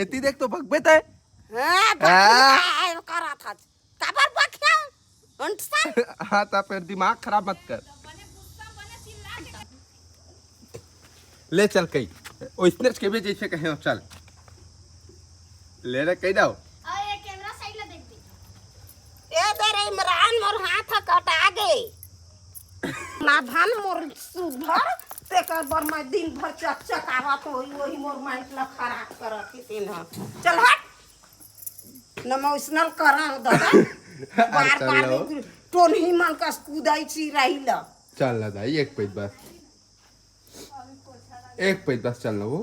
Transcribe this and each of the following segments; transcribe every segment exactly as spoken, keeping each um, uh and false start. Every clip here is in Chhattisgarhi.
एती देख तो भगबे तय। हाँ, हाँ। भगबे तय, करत हस। काबर बकिया? अंटसन? हाँ, त फेर दिमाग खराब मत कर। ले चल कही, ओइसने के बे जैसे कहे हो, चल। ले रे, कही दो। अरे, कैमरा साइड ला देख दे। ए दे रे इमरान, मोर हाथ ह कटा गे। ना धन मोर सुधर, तेकर बर मैं दिन भर चकचकावत होई, वही मोर माइंड ला खराब करत ही तेन ह। चल हट। न मैं ओइसनल करा हो दादा। बार चल बार लो। टोनही मन कस कुदाई चिराई ला। चल ना दाई, एक पैत बस। एक पैत बस चल ना वो।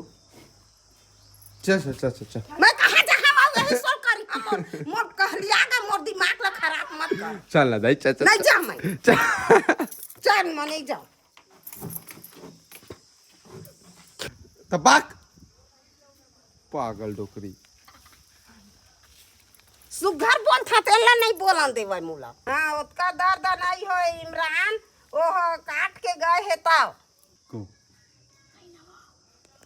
चल, चल, चल, चल, चल। मैं कहाँ जहाँ आऊँ, यही सोच करी हम। मोर, मोर कहलिया के मोर दिमाग ला खराब मत कर। चल ना दाई, चल, चल, नहीं चल। जा मैं। चल। चल, मैं नहीं जाऊँ। तबाक। पागल डोकरी। सुघर बोलथा, तेला नहीं बोलन देवय मोला। हाँ, ओतका दर्द नहीं होय, इमरान। ओह काट के गए हे तब। को?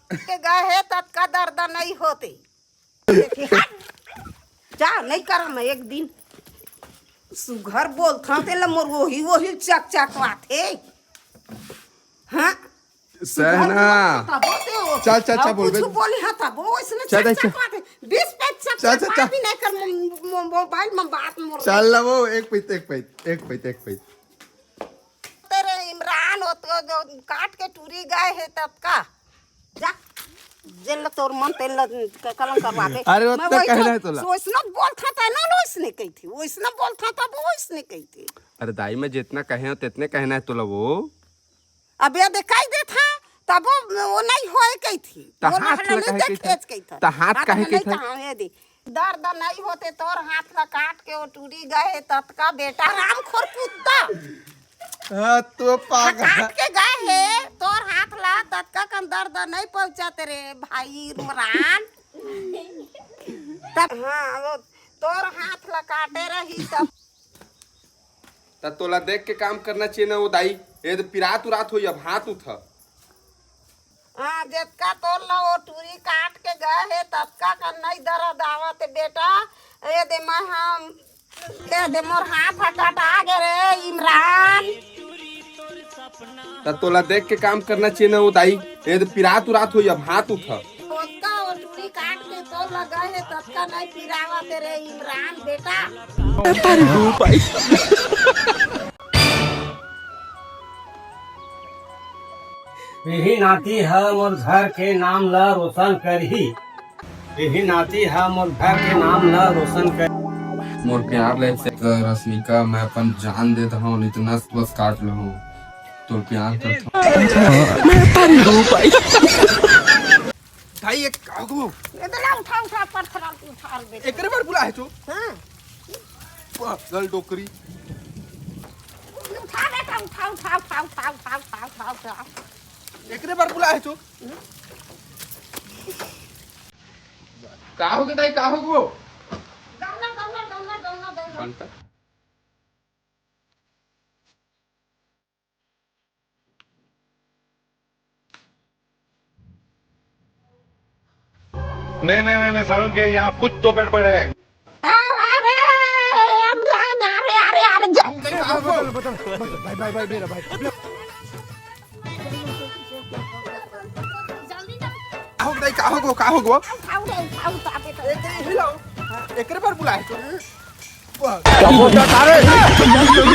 के गए हे, ततका दर्द नहीं होते। हट। जा, नहीं करम एक दिन। सुघर बोलथा, तेला मोर वही, वही चकचकाथे। हाँ? सहना। सुघर बोलथा, तबो ते वो। चल, चल, चल, और बोलबे। कुछ बोली, हाँ, तबो ओइसने चल, चल, चल। चकचकाथे। बीस पे चल, चल, चकचका चल। भी नहीं कर, मो-, मो-, मोबाइल में बात मोर चल ना वो, एक पैत, एक पैत, एक पैत, एक पैत। तेरे इमरान हो तो जो काट के टूरी गए हे तब का? जा, जेन ल तोर मन तेन ल क-, कलम करवाबे। अरे, मैं ओतना वही कहना तो है तोला। ओइसना बोलथा त ना, ओइसने कही थी, ओइसना बोलथा तब ओइसने कही थी। अरे दाई, मैं जितना कहे हो, तितने कहना है तोला वो। अब ये देखाई देथा, तब वो, वो नहीं होए कही थी। त वो हाथ लहला ला नहीं काहे देखे कही थी? कही था। त हाथ हाथ काहे लहला कही नहीं था? कहा, ये दे। दर्द नहीं होते तोर हाथ ला काट के वो टूरी गए हे ततका बेटा रामखोर कुत्ता। हाँ, तो पागल। काट के गए हे तोर हाथ ला ततका कन दर्द नहीं पहुँचाते रे भाई इमरान। तब हाँ, वो तोर हाथ ला काटे रही तब। त तोला देख के काम करना चाहिए ना वो दाई। ये तो पिरात उरात होई अब हाथ उठा। हाँ, जतका तोर ला वो टूरी काट के गए हे, ततका कन नहीं दर्द आवत हे, बेटा। ए दे मैं हम, ए दे मोर हाथ ह कटा गे रे, इमरान। त तोला देख के काम करना चाहिए ना वो दाई, ये तो पिरात उरात होई, अब हाथ उठा। ओतका वो टूरी काट के तोर ला गए हे, ततका नहीं पिरावत हे रे, इमरान बेटा। अरे हो भाई। पीढ़ी नाती ह मोर घर के नाम ल रोशन करही। पीढ़ी नाती ह मोर घर के नाम ल रोशन कर। मोर प्यार ले से रश्मिका, मैं अपन जान देत हूँ, नहीं तो नस बस काट लूँ। तोर प्यार करत हूँ। मैं तारी हो भाई। भाई, एक कागो। इतना उठा, उठा, पत्थर उठा ले बेटा। एकरे बर बुला है तू? हाँ। पागल डोकरी। उठा बेटा, उठा, उठा। एकरे बर बुला है तू? का हो गे दाई, का हो गे वो? गमला, गमला, गमला, गमला, गमला। कौन सा? नहीं, नहीं, नहीं, नहीं, सारुण के यहाँ कुछ तो गड़बड़ है। अरे, अमरान, अरे, अरे, अरे, जा। का हो गो? भाई, भाई, भाई, मेरा भाई। का हो गो, का हो गो, का हो गो? उठाओ रे, उठाओ, उठाओ, उठाओ। एक, एक हिलाओ। एकरे पर बुलाए तो।